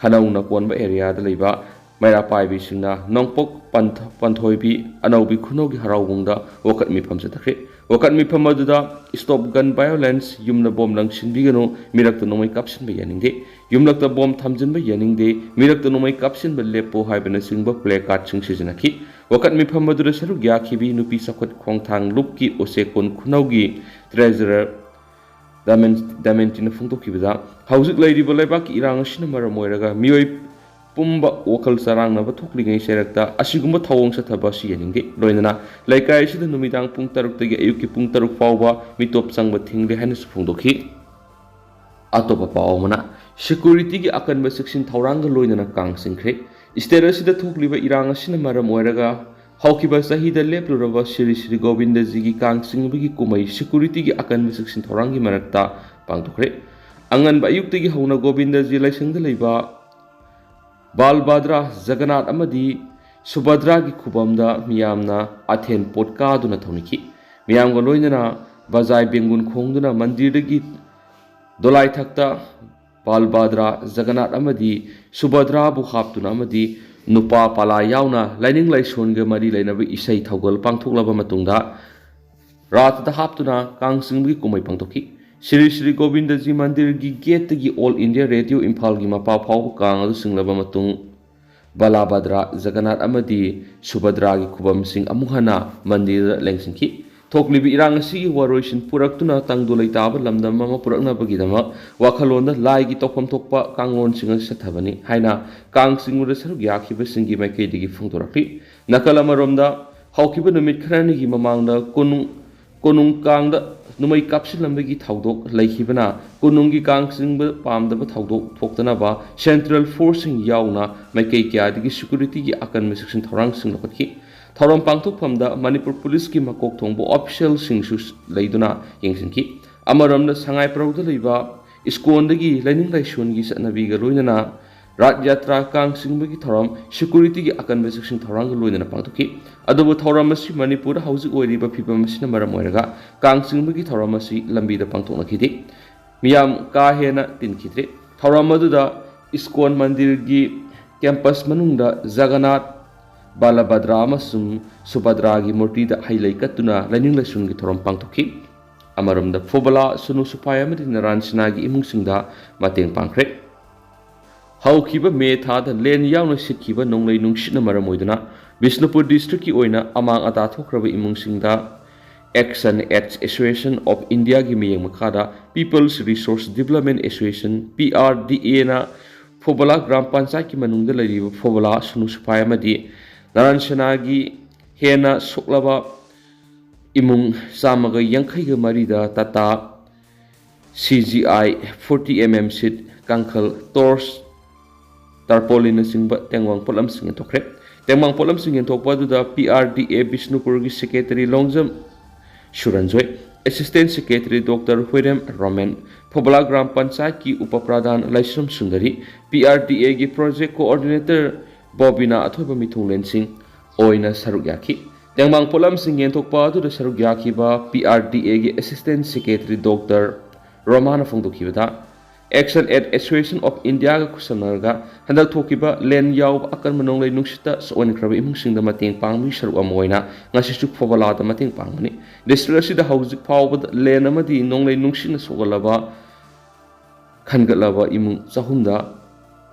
ꯈꯅꯧꯅ ꯀꯣꯟꯕ ꯑꯦꯔꯤꯌꯥꯗ ꯂꯩꯕ ꯃꯩꯔꯥ ꯄꯥꯏꯕꯤꯁꯤꯡꯅ ꯅꯣꯡꯄꯣꯛ ꯄꯟꯊ-, ꯄꯟꯊꯣꯏꯕꯤ ꯑꯅꯧꯕꯤ ꯈꯨꯅꯧꯒꯤ ꯍꯔꯥꯎꯕꯨꯡꯗ ꯋꯥꯀꯠ ꯃꯤꯐꯝ ꯆꯠꯊꯈ꯭ꯔꯦ꯫ ꯋꯥꯀꯠ ꯃꯤꯐꯝ ꯑꯗꯨꯗ "Stop gun violence, ꯌꯨꯝꯗ ꯕꯣꯝ ꯂꯪꯁꯤꯟꯕꯤꯒꯅꯨ, ꯃꯤꯔꯛꯇ ꯅꯣꯡꯃꯩ ꯀꯥꯞꯁꯤꯟꯕ ꯌꯥꯅꯤꯡꯗꯦ, ꯌꯨꯝꯂꯛꯇ ꯕꯣꯝ ꯊꯝꯖꯤꯟꯕ ꯌꯥꯅꯤꯡꯗꯦ, ꯃꯤꯔꯛꯇ ꯅꯣꯡꯃꯩ ꯀꯥꯞꯁꯤꯟꯕ ꯂꯦꯞꯄꯣ" ꯍꯥꯏꯕꯅꯆꯤꯡꯕ ꯄ꯭ꯂꯦ ꯀꯥꯔꯗꯁꯤꯡ ꯁꯤꯖꯤꯟꯅꯈꯤ꯫ ꯋꯥꯀꯠ ꯃꯤꯐꯝ ꯑꯗꯨꯗ ꯁꯔꯨꯛ ꯌꯥꯈꯤꯕꯤ ꯅꯨꯄꯤ ꯆꯥꯎꯈꯠ ꯈꯣꯡꯊꯥꯡ ꯂꯨꯞꯀꯤ ꯑꯣꯆꯦꯀꯣꯟ ꯈꯨꯅꯧꯒꯤ ꯇ꯭ꯔꯦꯖꯔꯔ ꯗꯥꯃꯦꯟ-, ꯗꯥꯃꯦꯟꯇꯤꯅ ꯐꯣꯡꯗꯣꯛꯈꯤꯕꯗ, ꯍꯧꯖꯤꯛ ꯂꯩꯔꯤꯕ ꯂꯩꯕꯥꯛꯀꯤ ꯏꯔꯥꯡ ꯑꯁꯤꯅ ꯃꯔꯝ ꯑꯣꯏꯔꯒ ꯃꯤꯑꯣꯏ ꯄꯨꯝꯕ ꯋꯥꯈꯜ ꯆꯔꯥꯡꯅꯕ ꯊꯣꯛꯂꯤꯉꯩ ꯆꯩꯔꯛꯇ ꯑꯁꯤꯒꯨꯝꯕ ꯊꯧꯑꯣꯡ ꯆꯠꯊꯕ ꯑꯁꯤ ꯌꯥꯅꯤꯡꯗꯦ꯫ ꯂꯣꯏꯅꯅ ꯂꯩꯀꯥꯏ ꯑꯁꯤꯗ ꯅꯨꯃꯤꯗꯥꯡ ꯄꯨꯡ ꯇꯔꯨꯛꯇꯒꯤ ꯑꯌꯨꯛꯀꯤ ꯄꯨꯡ ꯇꯔꯨꯛ ꯐꯥꯎꯕ ꯃꯤꯇꯣꯞ ꯆꯪꯕ ꯊꯤꯡꯂꯦ ꯍꯥꯏꯅꯁꯨ ꯐꯣꯡꯗꯣꯛꯈꯤ꯫ ꯑꯇꯣꯞꯄ ꯄꯥꯎ ꯑꯃꯅ, ꯁꯦꯀ꯭ꯌꯨꯔꯤꯇꯤꯒꯤ ꯑꯀꯟꯕ ꯆꯦꯛꯁꯤꯟ ꯊꯧꯔꯥꯡꯒ ꯂꯣꯏꯅꯅ ꯀꯥꯡ ꯆꯤꯡꯈ꯭ꯔꯦ꯫ ꯁ꯭ꯇꯦꯠ ꯑꯁꯤꯗ ꯊꯣꯛꯂꯤꯕ ꯏꯔꯥꯡ ꯑꯁꯤꯅ ꯃꯔꯝ ꯑꯣꯏꯔꯒ ꯍꯧꯈꯤꯕ ꯆꯍꯤꯗ ꯂꯦꯞꯂꯨꯔꯕ ꯁ꯭ꯔꯤ ꯁ꯭ꯔꯤ ꯒꯣꯕꯤꯟꯗꯖꯤꯒꯤ ꯀꯥꯡ ꯆꯤꯡꯕꯒꯤ ꯀꯨꯝꯍꯩ ꯁꯦꯀ꯭ꯌꯨꯔꯤꯇꯤꯒꯤ ꯑꯀꯟꯕ ꯆꯦꯛꯁꯤꯟ ꯊꯧꯔꯥꯡꯒꯤ ꯃꯔꯛꯇ ꯄꯥꯡꯊꯣꯛꯈ꯭ꯔꯦ꯫ ꯑꯉꯟꯕ ꯑꯌꯨꯛꯇꯒꯤ ꯍꯧꯅ ꯒꯣꯕꯤꯟꯗꯖꯤ ꯂꯥꯏꯁꯪꯗ ꯂꯩꯕ ꯕꯥꯜꯕꯥꯗ꯭ꯔꯥ, ꯖꯒꯅꯥꯊ ꯑꯃꯗꯤ ꯁꯨꯚꯗ꯭ꯔꯥꯒꯤ ꯈꯨꯕꯝꯗ ꯃꯤꯌꯥꯝꯅ ꯑꯊꯦꯟ ꯄꯣꯠ ꯀꯥꯗꯨꯅ ꯊꯧꯅꯤꯈꯤ꯫ ꯃꯤꯌꯥꯝꯒ ꯂꯣꯏꯅꯅ ꯕꯖꯥꯏ ꯕꯦꯡꯒꯨꯟ ꯈꯣꯡꯗꯨꯅ ꯃꯟꯗꯤꯔꯗꯒꯤ ꯗꯣꯂꯥꯏꯊꯛꯇ ꯕꯥꯜꯕꯥꯗ꯭ꯔꯥ, ꯖꯒꯅꯥꯊ ꯑꯃꯗꯤ ꯁꯨꯚꯗ꯭ꯔꯥꯕꯨ ꯍꯥꯞꯇꯨꯅ ꯑꯃꯗꯤ ꯅꯨꯄꯥ ꯄꯥꯂꯥ ꯌꯥꯎꯅ ꯂꯥꯏꯅꯤꯡ ꯂꯥꯏꯁꯣꯟꯒ ꯃꯔꯤ ꯂꯩꯅꯕ ꯏꯁꯩ ꯊꯧꯒꯜ ꯄꯥꯡꯊꯣꯛꯂꯕ ꯃꯇꯨꯡꯗ ꯔꯥꯊꯗ ꯍꯥꯞꯇꯨꯅ ꯀꯥꯡ ꯆꯤꯡꯕꯒꯤ ꯀꯨꯝꯍꯩ ꯄꯥꯡꯊꯣꯛꯈꯤ꯫ ꯁ꯭ꯔꯤ ꯁ꯭ꯔꯤ ꯒꯣꯕꯤꯟꯗꯖꯤ ꯃꯟꯗꯤꯔꯒꯤ ꯒꯦꯠꯇꯒꯤ ꯑꯣꯜ ꯏꯟꯗꯤꯌꯥ ꯔꯦꯗꯤꯑꯣ ꯏꯝꯐꯥꯜꯒꯤ ꯃꯄꯥ ꯐꯥꯎꯕ ꯀꯥꯡ ꯑꯗꯨ ꯆꯤꯡꯂꯕ ꯃꯇꯨꯡ, ꯕꯂꯥꯚꯗ꯭ꯔ, ꯖꯒꯅꯥꯊ ꯑꯃꯗꯤ ꯁꯨꯚꯗ꯭ꯔꯥꯒꯤ ꯈꯨꯕꯝꯁꯤꯡ ꯑꯃꯨꯛ ꯍꯟꯅ ꯃꯟꯗꯤꯔꯗ ꯂꯦꯡꯁꯤꯟꯈꯤ꯫ ꯊꯣꯛꯂꯤꯕ ꯏꯔꯥꯡ ꯑꯁꯤꯒꯤ ꯋꯥꯔꯣꯏꯁꯤꯟ ꯄꯨꯔꯛꯇꯨꯅ ꯇꯪꯗꯨ ꯂꯩꯇꯥꯕ ꯂꯝꯗꯝ ꯑꯃ ꯄꯨꯔꯛꯅꯕꯒꯤꯗꯃꯛ ꯋꯥꯈꯜꯂꯣꯟꯗ ꯂꯥꯏꯒꯤ ꯇꯧꯐꯝ ꯊꯣꯛꯄ ꯀꯥꯡꯂꯣꯟꯁꯤꯡ ꯑꯁꯤ ꯆꯠꯊꯕꯅꯤ ꯍꯥꯏꯅ ꯀꯥꯡ ꯆꯤꯡꯕꯗ ꯁꯔꯨꯛ ꯌꯥꯈꯤꯕꯁꯤꯡꯒꯤ ꯃꯥꯏꯀꯩꯗꯒꯤ ꯐꯣꯡꯗꯣꯔꯛꯂꯤ꯫ ꯅꯥꯀꯜ ꯑꯃꯔꯣꯝꯗ, ꯍꯧꯈꯤꯕ ꯅꯨꯃꯤꯠ ꯈꯔꯅꯤꯒꯤ ꯃꯃꯥꯡꯗ ꯀꯣꯅꯨꯡ, ꯀꯣꯅꯨꯡ ꯀꯥꯡꯗ ꯅꯣꯡꯃꯩ ꯀꯥꯞꯁꯤꯜꯂꯝꯕꯒꯤ ꯊꯧꯗꯣꯛ ꯂꯩꯈꯤꯕꯅ ꯀꯣꯅꯨꯡꯒꯤ ꯀꯥꯡ ꯆꯤꯡꯕ ꯄꯥꯝꯗꯕ ꯊꯧꯗꯣꯛ ꯊꯣꯛꯇꯅꯕ ꯁꯦꯟꯇ꯭ꯔꯦꯜ ꯐꯣꯔꯁꯁꯤꯡ ꯌꯥꯎꯅ ꯃꯥꯏꯀꯩ ꯀꯌꯥꯗꯒꯤ ꯁꯦꯀ꯭ꯌꯨꯔꯤꯇꯤꯒꯤ ꯑꯀꯟꯕ ꯆꯦꯛꯁꯤꯟ ꯊꯧꯔꯥꯡꯁꯤꯡ ꯂꯧꯈꯠꯈꯤ꯫ ꯊꯧꯔꯝ ꯄꯥꯡꯊꯣꯛꯐꯝꯗ ꯃꯅꯤꯄꯨꯔ ꯄꯨꯂꯤꯁꯀꯤ ꯃꯀꯣꯛ ꯊꯣꯡꯕ ꯑꯣꯐꯤꯁꯤꯌꯦꯜꯁꯤꯡꯁꯨ ꯂꯩꯗꯨꯅ ꯌꯦꯡꯁꯤꯟꯈꯤ꯫ ꯑꯃꯔꯣꯝꯗ ꯁꯉꯥꯏ ꯄ꯭ꯔꯧꯗ ꯂꯩꯕ ꯏꯁꯀꯣꯟꯗꯒꯤ ꯂꯥꯏꯅꯤꯡ ꯂꯥꯏꯁꯣꯟꯒꯤ ꯆꯠꯅꯕꯤꯒ ꯂꯣꯏꯅꯅ ꯔꯥꯠ ꯌꯥꯇ꯭ꯔꯥ ꯀꯥꯡ ꯆꯤꯡꯕꯒꯤ ꯊꯧꯔꯝ ꯁꯦꯀ꯭ꯌꯨꯔꯤꯇꯤꯒꯤ ꯑꯀꯟꯕ ꯆꯦꯛꯁꯤꯟ ꯊꯧꯔꯥꯡꯒ ꯂꯣꯏꯅꯅ ꯄꯥꯡꯊꯣꯛꯈꯤ꯫ ꯑꯗꯨꯕꯨ ꯊꯧꯔꯝ ꯑꯁꯤ ꯃꯅꯤꯄꯨꯔꯗ ꯍꯧꯖꯤꯛ ꯑꯣꯏꯔꯤꯕ ꯐꯤꯕꯝ ꯑꯁꯤꯅ ꯃꯔꯝ ꯑꯣꯏꯔꯒ ꯀꯥꯡ ꯆꯤꯡꯕꯒꯤ ꯊꯧꯔꯝ ꯑꯁꯤ ꯂꯝꯕꯤꯗ ꯄꯥꯡꯊꯣꯛꯅꯈꯤꯗꯦ꯫ ꯃꯤꯌꯥꯝ ꯀꯥ ꯍꯦꯟꯅ ꯇꯤꯟꯈꯤꯗ꯭ꯔꯦ꯫ ꯊꯧꯔꯝ ꯑꯗꯨꯗ ꯏꯁꯀꯣꯟ ꯃꯟꯗꯤꯔꯒꯤ ꯀꯦꯝꯄꯁ ꯃꯅꯨꯡꯗ ꯖꯒꯅꯥꯊ, ꯕꯂꯚꯗ꯭ꯔ ꯑꯃꯁꯨꯡ ꯁꯨꯚꯗ꯭ꯔꯥꯒꯤ ꯃꯨꯔꯇꯤꯗ ꯍꯩ ꯂꯩ ꯀꯠꯇꯨꯅ ꯂꯥꯏꯅꯤꯡ ꯂꯥꯏꯁꯣꯟꯒꯤ ꯊꯧꯔꯝ ꯄꯥꯡꯊꯣꯛꯈꯤ꯫ ꯑꯃꯔꯣꯝꯗ ꯐꯣꯕꯂꯥ, ꯁꯣꯅꯨ ꯁꯨꯐꯥꯏ ꯑꯃꯗꯤ ꯅꯔꯥꯟ ꯁꯤꯅꯥꯒꯤ ꯏꯃꯨꯡꯁꯤꯡꯗ ꯃꯇꯦꯡ ꯄꯥꯡꯈ꯭ꯔꯦ꯫ ꯍꯧꯈꯤꯕ ꯃꯦ ꯊꯥꯗ ꯂꯦꯟ ꯌꯥꯎꯅ ꯁꯤꯠꯈꯤꯕ ꯅꯣꯡꯂꯩ ꯅꯨꯡꯁꯤꯠꯅ ꯃꯔꯝ ꯑꯣꯏꯗꯨꯅ ꯕꯤꯁꯅꯨꯄꯨꯔ ꯗꯤꯁꯇ꯭ꯔꯤꯛꯀꯤ ꯑꯣꯏꯅ ꯑꯃꯥꯡ ꯑꯇꯥ ꯊꯣꯛꯈ꯭ꯔꯕ ꯏꯃꯨꯡꯁꯤꯡꯗ Action Aid Association of Indiaꯒꯤ ꯃꯤꯠꯌꯦꯡ ꯃꯈꯥꯗ People's Resource Development Association, P R D Aꯅ ꯐꯣꯕꯂꯥ ꯒ꯭ꯔꯥꯝ ꯄꯟꯆꯥꯌꯠꯀꯤ ꯃꯅꯨꯡꯗ ꯂꯩꯔꯤꯕ ꯐꯣꯕꯂꯥ, ꯁꯨꯅꯨ ꯁꯨꯐꯥꯏ ꯑꯃꯗꯤ ꯅꯔꯥꯟ ꯁꯦꯅꯥꯒꯤ ꯍꯦꯟꯅ ꯁꯣꯛꯂꯕ ꯏꯃꯨꯡ ꯆꯥꯝꯃꯒ ꯌꯥꯡꯈꯩꯒ ꯃꯔꯤꯗ Tata C G I forty M M sheet, ꯀꯥꯡꯈꯜ, torch, tarpaulinꯅꯆꯤꯡꯕ ꯇꯦꯡꯋꯥꯡ ꯄꯣꯠꯂꯝꯁꯤꯡ ꯌꯦꯟꯊꯣꯛꯈ꯭ꯔꯦ꯫ ꯇꯦꯡꯋꯥꯡ ꯄꯣꯠꯂꯝꯁꯤꯡ ꯌꯦꯟꯊꯣꯛꯄ ꯑꯗꯨꯗ P R D A ꯕꯤꯁꯅꯨꯄꯨꯔꯒꯤ Secretary Longjam Suranjoy, Assistant Secretary Doctor Huirem Romen, Phubala ꯒ꯭ꯔꯥꯝ ꯄꯟꯆꯥꯌꯠꯀꯤ ꯎꯄ ꯄ꯭ꯔꯙꯥꯟ ꯂꯥꯏꯁ꯭ꯔꯝ Sundari, P R D Aꯒꯤ Project Coordinator ꯕꯣꯕꯤꯅꯥ ꯑꯊꯣꯏꯕ ꯃꯤꯊꯨꯡꯂꯦꯟꯁꯤꯡ ꯑꯣꯏꯅ ꯁꯔꯨꯛ ꯌꯥꯈꯤ꯫ ꯇꯦꯡꯕꯥꯡ ꯄꯣꯠꯂꯝꯁꯤꯡ ꯌꯦꯟꯊꯣꯛꯄ ꯑꯗꯨꯗ ꯁꯔꯨꯛ ꯌꯥꯈꯤꯕ P R D Aꯒꯤ Assistant Secretary Doctor ꯔꯣꯃꯥꯅ ꯐꯣꯡꯗꯣꯛꯈꯤꯕꯗ, Action Aid Association of Indiaꯒ ꯈꯨꯠꯁꯝꯅꯔꯒ ꯍꯟꯗꯛ ꯊꯣꯛꯈꯤꯕ ꯂꯦꯟ ꯌꯥꯎꯕ ꯑꯀꯟꯕ ꯅꯣꯡꯂꯩ ꯅꯨꯡꯁꯤꯠꯇ ꯁꯣꯛꯍꯟꯈ꯭ꯔꯕ ꯏꯃꯨꯡꯁꯤꯡꯗ ꯃꯇꯦꯡ ꯄꯥꯡꯕꯒꯤ ꯁꯔꯨꯛ ꯑꯃ ꯑꯣꯏꯅ ꯉꯁꯤꯁꯨ ꯐꯣꯕꯂꯥꯗ ꯃꯇꯦꯡ ꯄꯥꯡꯕꯅꯤ꯫ ꯗꯤꯁꯇ꯭ꯔꯤꯛ ꯑꯁꯤꯗ ꯍꯧꯖꯤꯛ ꯐꯥꯎꯕꯗ ꯂꯦꯟ ꯑꯃꯗꯤ ꯅꯣꯡꯂꯩ ꯅꯨꯡꯁꯤꯠꯅ ꯁꯣꯛꯍꯜꯂꯕ ꯈꯟꯒꯠꯂꯕ ꯏꯃꯨꯡ ꯆꯍꯨꯝꯗ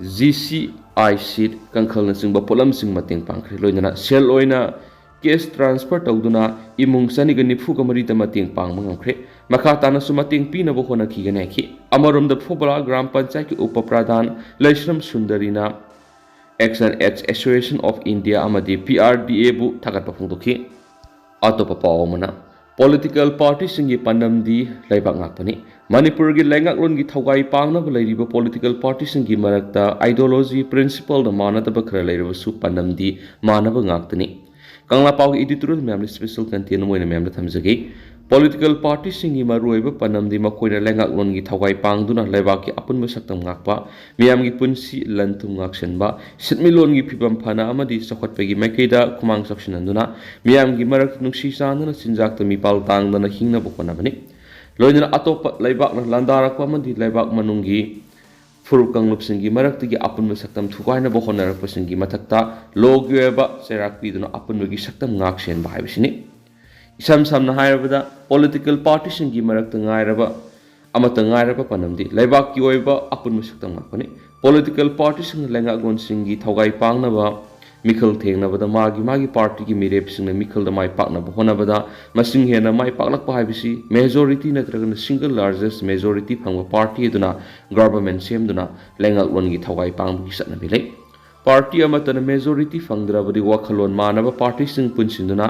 G C I sheet, ꯀꯥꯡꯈꯜꯅꯆꯤꯡꯕ ꯄꯣꯠꯂꯝꯁꯤꯡ ꯃꯇꯦꯡ ꯄꯥꯡꯈ꯭ꯔꯦ꯫ ꯂꯣꯏꯅꯅ ꯁꯦꯜ ꯑꯣꯏꯅ cash transfer ꯇꯧꯗꯨꯅ ꯏꯃꯨꯡ ꯆꯅꯤꯒ ꯅꯤꯐꯨꯒ ꯃꯔꯤꯗ ꯃꯇꯦꯡ ꯄꯥꯡꯕ ꯉꯝꯈ꯭ꯔꯦ꯫ ꯃꯈꯥ ꯇꯥꯅꯁꯨ ꯃꯇꯦꯡ ꯄꯤꯅꯕ ꯍꯣꯠꯅꯈꯤꯒꯅꯤ ꯍꯥꯏꯈꯤ꯫ ꯑꯃꯔꯣꯝꯗ ꯐꯣꯕꯂꯥ ꯒ꯭ꯔꯥꯝ ꯄꯟꯆꯥꯌꯠꯀꯤ ꯎꯄ ꯄ꯭ꯔꯙꯥꯟ ꯂꯩꯁ꯭ꯔꯝ ꯁꯨꯟꯗꯔꯤꯅ Action Aid Association of India ꯑꯃꯗꯤ P R D Aꯕꯨ ꯊꯥꯒꯠꯄ ꯐꯣꯡꯗꯣꯛꯈꯤ꯫ ꯑꯇꯣꯞꯄ ꯄꯥꯎ ꯑꯃꯅ, political partyꯁꯤꯡꯒꯤ ꯄꯥꯟꯗꯝꯗꯤ ꯂꯩꯕꯥꯛ ꯉꯥꯛꯄꯅꯤ꯫ ꯃꯅꯤꯄꯨꯔꯒꯤ ꯂꯩꯉꯥꯛꯂꯣꯟꯒꯤ ꯊꯧꯒꯥꯏ ꯄꯥꯡꯅꯕ ꯂꯩꯔꯤꯕ political partyꯁꯤꯡꯒꯤ ꯃꯔꯛꯇ ideology, principleꯗ ꯃꯥꯟꯅꯗꯕ ꯈꯔ ꯂꯩꯔꯕꯁꯨ ꯄꯥꯟꯗꯝꯗꯤ ꯃꯥꯟꯅꯕ ꯉꯥꯛꯇꯅꯤ꯫ ꯀꯪꯂꯥ ꯄꯥꯎꯒꯤ editorial ꯃꯌꯥꯝꯗ special content ꯑꯃ ꯑꯣꯏꯅ ꯃꯌꯥꯝꯗ ꯊꯝꯖꯒꯦ꯫ Political partyꯁꯤꯡꯒꯤ ꯃꯔꯨꯑꯣꯏꯕ ꯄꯥꯟꯗꯝꯗꯤ ꯃꯈꯣꯏꯅ ꯂꯩꯉꯥꯛꯂꯣꯟꯒꯤ ꯊꯧꯒꯥꯏ ꯄꯥꯡꯗꯨꯅ ꯂꯩꯕꯥꯛꯀꯤ ꯑꯄꯨꯟꯕ ꯁꯛꯇꯝ ꯉꯥꯛꯄ, ꯃꯤꯌꯥꯝꯒꯤ ꯄꯨꯟꯁꯤ ꯂꯟ ꯊꯨꯝ ꯉꯥꯛꯁꯦꯟꯕ, ꯁꯤꯟꯃꯤꯠꯂꯣꯟꯒꯤ ꯐꯤꯕꯝ ꯐꯅ ꯑꯃꯗꯤ ꯆꯥꯎꯈꯠꯄꯒꯤ ꯃꯥꯏꯀꯩꯗ ꯈꯨꯃꯥꯡ ꯆꯥꯎꯁꯤꯟꯍꯟꯗꯨꯅ ꯃꯤꯌꯥꯝꯒꯤ ꯃꯔꯛꯇ ꯅꯨꯡꯁꯤ ꯆꯥꯟꯅꯅ ꯆꯤꯟꯖꯥꯛꯇ ꯃꯤꯄꯥꯜ ꯇꯥꯡꯗꯅ ꯍꯤꯡꯅꯕ ꯍꯣꯠꯅꯕꯅꯤ꯫ ꯂꯣꯏꯅꯅ ꯑꯇꯣꯞꯄ ꯂꯩꯕꯥꯛꯅ ꯂꯥꯟꯗꯥꯔꯛꯄ ꯑꯃꯗꯤ ꯂꯩꯕꯥꯛ ꯃꯅꯨꯡꯒꯤ ꯐꯨꯔꯨꯞ ꯀꯥꯡꯂꯨꯞꯁꯤꯡꯒꯤ ꯃꯔꯛꯇꯒꯤ ꯑꯄꯨꯟꯕ ꯁꯛꯇꯝ ꯊꯨꯒꯥꯏꯅꯕ ꯍꯣꯠꯅꯔꯛꯄꯁꯤꯡꯒꯤ ꯃꯊꯛꯇ ꯂꯣꯒꯤ ꯑꯣꯏꯕ ꯆꯩꯔꯥꯛ ꯄꯤꯗꯨꯅ ꯑꯄꯨꯟꯕꯒꯤ ꯁꯛꯇꯝ ꯉꯥꯛ ꯁꯦꯟꯕ ꯍꯥꯏꯕꯁꯤꯅꯤ꯫ ꯏꯁꯝ ꯁꯝꯅ ꯍꯥꯏꯔꯕꯗ, political partyꯁꯤꯡꯒꯤ ꯃꯔꯛꯇ ꯉꯥꯏꯔꯕ, ꯑꯃꯠꯇ ꯉꯥꯏꯔꯕ ꯄꯥꯟꯗꯝꯗꯤ ꯂꯩꯕꯥꯛꯀꯤ ꯑꯣꯏꯕ ꯑꯄꯨꯟꯕ ꯁꯛꯇꯝ ꯉꯥꯛꯄꯅꯤ꯫ Political partyꯁꯤꯡꯅ ꯂꯩꯉꯥꯛꯂꯣꯟꯁꯤꯡꯒꯤ ꯊꯧꯒꯥꯏ ꯄꯥꯡꯅꯕ ꯃꯤꯈꯜ ꯊꯦꯡꯅꯕꯗ ꯃꯥꯒꯤ ꯃꯥꯒꯤ partyꯒꯤ ꯃꯤꯔꯦꯞꯁꯤꯡꯅ ꯃꯤꯈꯜꯗ ꯃꯥꯏ ꯄꯥꯛꯅꯕ ꯍꯣꯠꯅꯕꯗ ꯃꯁꯤꯡ ꯍꯦꯟꯅ ꯃꯥꯏ ꯄꯥꯛꯂꯛꯄ ꯍꯥꯏꯕꯁꯤ majority ꯅꯠꯇ꯭ꯔꯒꯅ single largest majority ꯐꯪꯕ party ꯑꯗꯨꯅ government ꯁꯦꯝꯗꯨꯅ ꯂꯩꯉꯥꯛꯂꯣꯟꯒꯤ ꯊꯧꯒꯥꯏ ꯄꯥꯡꯕꯒꯤ ꯆꯠꯅꯕꯤ ꯂꯩ꯫ Party ꯑꯃꯠꯇꯅ majority ꯐꯪꯗ꯭ꯔꯕꯗꯤ ꯋꯥꯈꯜꯂꯣꯟ ꯃꯥꯟꯅꯕ partyꯁꯤꯡ ꯄꯨꯟꯁꯤꯟꯗꯨꯅ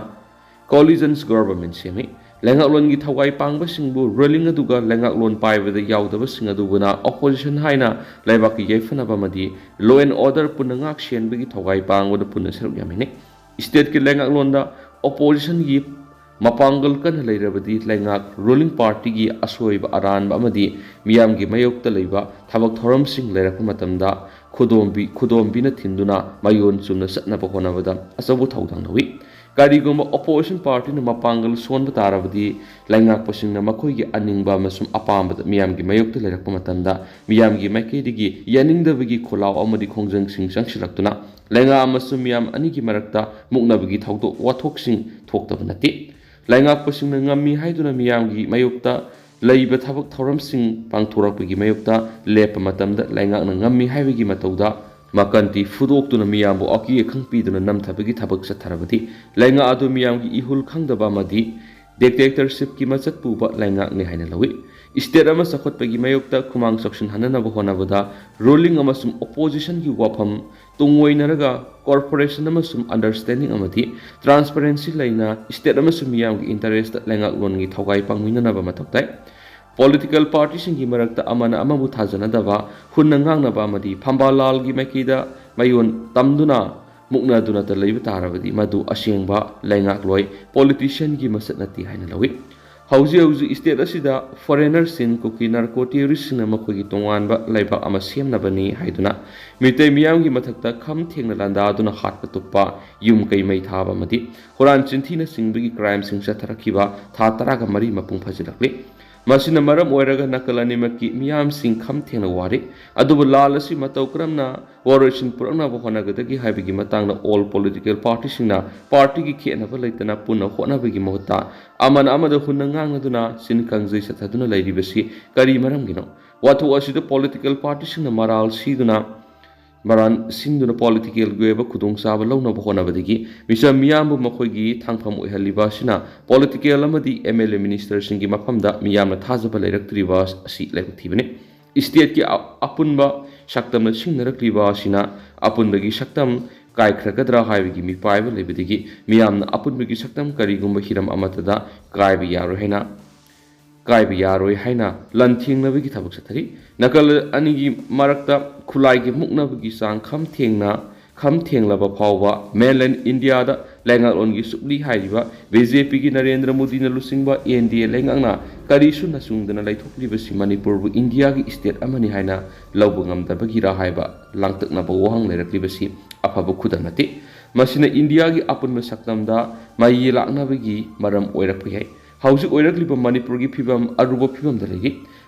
coalitions government ꯁꯦꯝꯃꯤ꯫ ꯂꯩꯉꯥꯛꯂꯣꯟꯒꯤ ꯊꯧꯒꯥꯏ ꯄꯥꯡꯕꯁꯤꯡꯕꯨ ruling ꯑꯗꯨꯒ ꯂꯩꯉꯥꯛꯂꯣꯟ ꯄꯥꯏꯕꯗ ꯌꯥꯎꯗꯕꯁꯤꯡ ꯑꯗꯨꯕꯨꯅ opposition ꯍꯥꯏꯅ ꯂꯩꯕꯥꯛꯀꯤ ꯌꯥꯏꯐꯅꯕ ꯑꯃꯗꯤ law and order ꯄꯨꯟꯅ ꯉꯥꯛ ꯁꯦꯟꯕꯒꯤ ꯊꯧꯒꯥꯏ ꯄꯥꯡꯕꯗ ꯄꯨꯟꯅ ꯁꯔꯨꯛ ꯌꯥꯃꯤꯟꯅꯩ꯫ Stateꯀꯤ ꯂꯩꯉꯥꯛꯂꯣꯟꯗ oppositionꯒꯤ ꯃꯄꯥꯡꯒꯜ ꯀꯟꯅ ꯂꯩꯔꯕꯗꯤ ꯂꯩꯉꯥꯛ ruling partyꯒꯤ ꯑꯁꯣꯏꯕ ꯑꯔꯥꯟꯕ ꯑꯃꯗꯤ ꯃꯤꯌꯥꯝꯒꯤ ꯃꯥꯌꯣꯛꯇ ꯂꯩꯕ ꯊꯕꯛ ꯊꯧꯔꯝꯁꯤꯡ ꯂꯩꯔꯛꯄ ꯃꯇꯝꯗ ꯈꯨꯗꯣꯝꯕꯤ-, ꯈꯨꯗꯣꯝꯕꯤꯅ ꯊꯤꯟꯗꯨꯅ ꯃꯌꯣꯟ ꯆꯨꯝꯅ ꯆꯠꯅꯕ ꯍꯣꯠꯅꯕꯗ ꯑꯆꯧꯕ ꯊꯧꯗꯥꯡ ꯂꯧꯏ꯫ ꯀꯔꯤꯒꯨꯝꯕ opposition partyꯅ ꯃꯄꯥꯡꯒꯜ ꯁꯣꯟꯕ ꯇꯥꯔꯕꯗꯤ ꯂꯩꯉꯥꯛꯄꯁꯤꯡꯅ ꯃꯈꯣꯏꯒꯤ ꯑꯅꯤꯡꯕ ꯑꯃꯁꯨꯡ ꯑꯄꯥꯝꯕꯗ ꯃꯤꯌꯥꯝꯒꯤ ꯃꯥꯌꯣꯛꯇ ꯂꯩꯔꯛꯄ ꯃꯇꯝꯗ ꯃꯤꯌꯥꯝꯒꯤ ꯃꯥꯏꯀꯩꯗꯒꯤ ꯌꯥꯅꯤꯡꯗꯕꯒꯤ ꯈꯣꯜꯂꯥꯎ ꯑꯃꯗꯤ ꯈꯣꯡꯖꯪꯁꯤꯡ ꯆꯪꯁꯤꯜꯂꯛꯇꯨꯅ ꯂꯩꯉꯥꯛ ꯑꯃꯁꯨꯡ ꯃꯤꯌꯥꯝ ꯑꯅꯤꯒꯤ ꯃꯔꯛꯇ ꯃꯨꯛꯅꯕꯒꯤ ꯊꯧꯗꯣꯛ ꯋꯥꯊꯣꯛꯁꯤꯡ ꯊꯣꯛꯇꯕ ꯅꯠꯇꯦ꯫ ꯂꯩꯉꯥꯛꯄꯁꯤꯡꯅ ꯉꯝꯃꯤ ꯍꯥꯏꯗꯨꯅ ꯃꯤꯌꯥꯝꯒꯤ ꯃꯥꯌꯣꯛꯇ ꯂꯩꯕ ꯊꯕꯛ ꯊꯧꯔꯝꯁꯤꯡ ꯄꯥꯡꯊꯣꯔꯛꯄꯒꯤ ꯃꯥꯌꯣꯛꯇ ꯂꯦꯞꯄ ꯃꯇꯝꯗ ꯂꯩꯉꯥꯛꯅ ꯉꯝꯃꯤ ꯍꯥꯏꯕꯒꯤ ꯃꯇꯧꯗ ꯃꯀꯟꯇꯤ ꯐꯨꯗꯣꯛꯇꯨꯅ ꯃꯤꯌꯥꯝꯕꯨ ꯑꯀꯤ ꯑꯈꯪ ꯄꯤꯗꯨꯅ ꯅꯝꯊꯕꯒꯤ ꯊꯕꯛ ꯆꯠꯊꯔꯕꯗꯤ ꯂꯩꯉꯥꯛ ꯑꯗꯨ ꯃꯤꯌꯥꯝꯒꯤ ꯏꯍꯨꯜ ꯈꯪꯗꯕ ꯑꯃꯗꯤ dictatorshipꯀꯤ ꯃꯆꯠ ꯄꯨꯕ ꯂꯩꯉꯥꯛꯅꯤ ꯍꯥꯏꯅ ꯂꯧꯏ꯫ State ꯑꯃ ꯆꯥꯎꯈꯠꯄꯒꯤ ꯃꯥꯌꯣꯛꯇ ꯈꯨꯃꯥꯡ ꯆꯥꯎꯁꯤꯟꯍꯟꯅꯅꯕ ꯍꯣꯠꯅꯕꯗ ruling ꯑꯃꯁꯨꯡ oppositionꯒꯤ ꯋꯥꯐꯝ ꯇꯨꯡꯑꯣꯏꯅꯔꯒ cooperation ꯑꯃꯁꯨꯡ understanding ꯑꯃꯗꯤ transparency ꯂꯩꯅ state ꯑꯃꯁꯨꯡ ꯃꯤꯌꯥꯝꯒꯤ interestꯇ ꯂꯩꯉꯥꯛꯂꯣꯟꯒꯤ ꯊꯧꯒꯥꯏ ꯄꯥꯡꯃꯤꯟꯅꯅꯕ ꯃꯊꯧ ꯇꯥꯏ꯫ Political partyꯁꯤꯡꯒꯤ ꯃꯔꯛꯇ ꯑꯃꯅ ꯑꯃꯕꯨ ꯊꯥꯖꯅꯗꯕ, ꯍꯨꯟꯅ ꯉꯥꯡꯅꯕ ꯑꯃꯗꯤ ꯐꯝꯕꯥꯜ ꯂꯥꯜꯒꯤ ꯃꯥꯏꯀꯩꯗ ꯃꯌꯣꯟ ꯇꯝꯗꯨꯅ ꯃꯨꯛꯅꯗꯨꯅꯇ ꯂꯩꯕ ꯇꯥꯔꯕꯗꯤ ꯃꯗꯨ ꯑꯁꯦꯡꯕ ꯂꯩꯉꯥꯛꯂꯣꯏ, ꯄꯣꯂꯤꯇꯤꯁꯤꯌꯥꯟꯒꯤ ꯃꯁꯛ ꯅꯠꯇꯦ ꯍꯥꯏꯅ ꯂꯧꯏ꯫ ꯍꯧꯖꯤꯛ ꯍꯧꯖꯤꯛ ꯁ꯭ꯇꯦꯠ ꯑꯁꯤꯗ ꯐꯣꯔꯦꯅꯔꯁꯤꯡ, ꯀꯨꯀꯤ ꯅꯥꯔꯀꯣ ꯇꯦꯔꯣꯔꯤꯁꯁꯤꯡꯅ ꯃꯈꯣꯏꯒꯤ ꯇꯣꯉꯥꯟꯕ ꯂꯩꯕꯥꯛ ꯑꯃ ꯁꯦꯝꯅꯕꯅꯤ ꯍꯥꯏꯗꯨꯅ ꯃꯤꯇꯩ ꯃꯤꯌꯥꯝꯒꯤ ꯃꯊꯛꯇ ꯈꯝ ꯊꯦꯡꯅ ꯂꯥꯟꯗꯥꯗꯨꯅ ꯍꯥꯠꯄ ꯇꯨꯞꯄ, ꯌꯨꯝ ꯀꯩ ꯃꯩ ꯊꯥꯕ ꯑꯃꯗꯤ ꯍꯨꯔꯥꯟ ꯆꯤꯟꯊꯤꯅꯆꯤꯡꯕꯒꯤ ꯀ꯭ꯔꯥꯏꯝꯁꯤꯡ ꯆꯠꯊꯔꯛꯈꯤꯕ ꯊꯥ ꯇꯔꯥꯒ ꯃꯔꯤ ꯃꯄꯨꯡ ꯐꯥꯖꯤꯜꯂꯛꯂꯤ꯫ ꯃꯁꯤꯅ ꯃꯔꯝ ꯑꯣꯏꯔꯒ ꯅꯥꯀꯜ ꯑꯅꯤꯃꯛꯀꯤ ꯃꯤꯌꯥꯝꯁꯤꯡ ꯈꯝ ꯊꯦꯡꯅ ꯋꯥꯔꯤ꯫ ꯑꯗꯨꯕꯨ ꯂꯥꯜ ꯑꯁꯤ ꯃꯇꯧ ꯀꯔꯝꯅ ꯋꯥꯔꯣꯏꯁꯤꯟ ꯄꯨꯔꯛꯅꯕ ꯍꯣꯠꯅꯒꯗꯒꯦ ꯍꯥꯏꯕꯒꯤ ꯃꯇꯥꯡꯗ ꯑꯣꯜ ꯄꯣꯂꯤꯇꯤꯀꯦꯜ ꯄꯥꯔꯇꯤꯁꯤꯡꯅ ꯄꯥꯔꯇꯤꯒꯤ ꯈꯦꯠꯅꯕ ꯂꯩꯇꯅ ꯄꯨꯟꯅ ꯍꯣꯠꯅꯕꯒꯤ ꯃꯍꯨꯠꯇ ꯑꯃꯅ ꯑꯃꯗ ꯍꯨꯟꯅ ꯉꯥꯡꯅꯗꯨꯅ ꯆꯤꯟ ꯀꯥꯡꯖꯩ ꯆꯠꯊꯗꯨꯅ ꯂꯩꯔꯤꯕꯁꯤ ꯀꯔꯤ ꯃꯔꯝꯒꯤꯅꯣ? ꯋꯥꯊꯣꯛ ꯑꯁꯤꯗ ꯄꯣꯂꯤꯇꯤꯀꯦꯜ ꯄꯥꯔꯇꯤꯁꯤꯡꯅ ꯃꯔꯥꯜ ꯁꯤꯗꯨꯅ ꯃꯔꯥꯜ ꯁꯤꯟꯗꯨꯅ ꯄꯣꯂꯤꯇꯤꯀꯦꯜꯒꯤ ꯑꯣꯏꯕ ꯈꯨꯗꯣꯡꯆꯥꯕ ꯂꯧꯅꯕ ꯍꯣꯠꯅꯕꯗꯒꯤ ꯃꯤꯆꯝ ꯃꯤꯌꯥꯝꯕꯨ ꯃꯈꯣꯏꯒꯤ ꯊꯥꯡꯐꯝ ꯑꯣꯏꯍꯜꯂꯤꯕ ꯑꯁꯤꯅ ꯄꯣꯂꯤꯇꯤꯀꯦꯜ ꯑꯃꯗꯤ ꯑꯦꯝ ꯑꯦꯜ ꯑꯦ ꯃꯤꯅꯤꯁꯇꯔꯁꯤꯡꯒꯤ ꯃꯐꯝꯗ ꯃꯤꯌꯥꯝꯅ ꯊꯥꯖꯕ ꯂꯩꯔꯛꯇ꯭ꯔꯤꯕ ꯑꯁꯤ ꯂꯥꯏꯕꯛ ꯊꯤꯕꯅꯤ꯫ ꯁ꯭ꯇꯦꯠꯀꯤ ꯑ-, ꯑꯄꯨꯟꯕ ꯁꯛꯇꯝꯅ ꯁꯤꯡꯅꯔꯛꯂꯤꯕ ꯑꯁꯤꯅ ꯑꯄꯨꯟꯕꯒꯤ ꯁꯛꯇꯝ ꯀꯥꯏꯈ꯭ꯔꯒꯗ꯭ꯔꯥ ꯍꯥꯏꯕꯒꯤ ꯃꯤꯄꯥꯏꯕ ꯂꯩꯕꯗꯒꯤ ꯃꯤꯌꯥꯝꯅ ꯑꯄꯨꯟꯕꯒꯤ ꯁꯛꯇꯝ ꯀꯔꯤꯒꯨꯝꯕ ꯍꯤꯔꯝ ꯑꯃꯠꯇꯗ ꯀꯥꯏꯕ ꯌꯥꯔꯣꯏ ꯍꯥꯏꯅ ꯀꯥꯏꯕ ꯌꯥꯔꯣꯏ ꯍꯥꯏꯅ ꯂꯥꯟꯊꯦꯡꯅꯕꯒꯤ ꯊꯕꯛ ꯆꯠꯊꯔꯤ꯫ ꯅꯥꯀꯜ ꯑꯅꯤꯒꯤ ꯃꯔꯛꯇ ꯈꯨꯠꯂꯥꯏꯒꯤ ꯃꯨꯛꯅꯕꯒꯤ ꯆꯥꯡ ꯈꯝ ꯊꯦꯡꯅ, ꯈꯝ ꯊꯦꯡꯂꯕ ꯐꯥꯎꯕ ꯃꯦꯟꯂꯦꯟ ꯏꯟꯗꯤꯌꯥꯗ ꯂꯩꯉꯥꯛꯂꯣꯟꯒꯤ ꯁꯨꯛꯂꯤ ꯍꯥꯏꯔꯤꯕ ꯕꯤ ꯖꯦ ꯄꯤꯒꯤ ꯅꯔꯦꯟꯗ꯭ꯔ ꯃꯣꯗꯤꯅ ꯂꯨꯆꯤꯡꯕ ꯑꯦꯟ ꯗꯤ ꯑꯦ ꯂꯩꯉꯥꯛꯅ ꯀꯔꯤꯁꯨ ꯅꯆꯨꯡꯗꯅ ꯂꯩꯊꯣꯛꯂꯤꯕꯁꯤ ꯃꯅꯤꯄꯨꯔꯕꯨ ꯏꯟꯗꯤꯌꯥꯒꯤ ꯁ꯭ꯇꯦꯠ ꯑꯃꯅꯤ ꯍꯥꯏꯅ ꯂꯧꯕ ꯉꯝꯗꯕꯒꯤꯔꯥ ꯍꯥꯏꯕ ꯂꯥꯡꯇꯛꯅꯕ ꯋꯥꯍꯪ ꯂꯩꯔꯛꯂꯤꯕꯁꯤ ꯑꯐꯕ ꯈꯨꯗꯝ ꯅꯠꯇꯦ꯫ ꯃꯁꯤꯅ ꯏꯟꯗꯤꯌꯥꯒꯤ ꯑꯄꯨꯟꯕ ꯁꯛꯇꯝꯗ ꯃꯩ ꯂꯥꯛꯅꯕꯒꯤ ꯃꯔꯝ ꯑꯣꯏꯔꯛꯄ ꯌꯥꯏ꯫ ꯍꯧꯖꯤꯛ ꯑꯣꯏꯔꯛꯂꯤꯕ ꯃꯅꯤꯄꯨꯔꯒꯤ ꯐꯤꯕꯝ ꯑꯔꯨꯕ ꯐꯤꯕꯝꯗ ꯂꯩꯔꯤ꯫